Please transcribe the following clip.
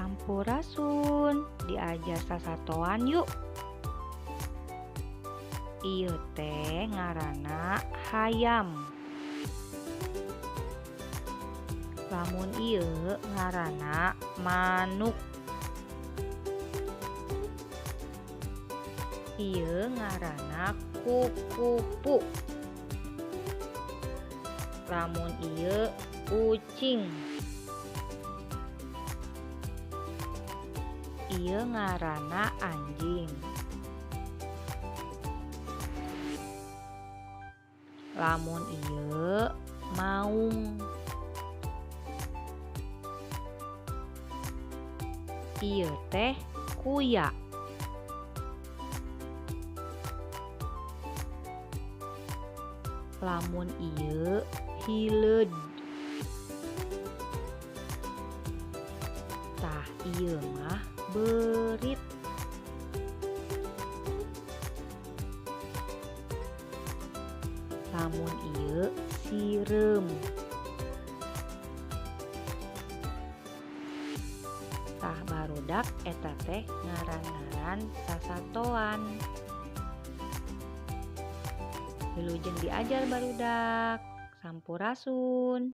Sampurasun, diajar sasatoan yuk. Ieu teh ngaranna hayam. Lamun ieu ngaranna manuk. Ieu ngaranna kukupu. Lamun ieu ucing. Ieu ngaranna anjing. Lamun ieu maung. Ieu teh kuya. Lamun ieu hileud. Tah ieu mah beurit. Lamun ieu sireum. Tah barudak eta teh ngaran-ngaran sasatoan. Wilujeng diajar barudak. Sampurasun.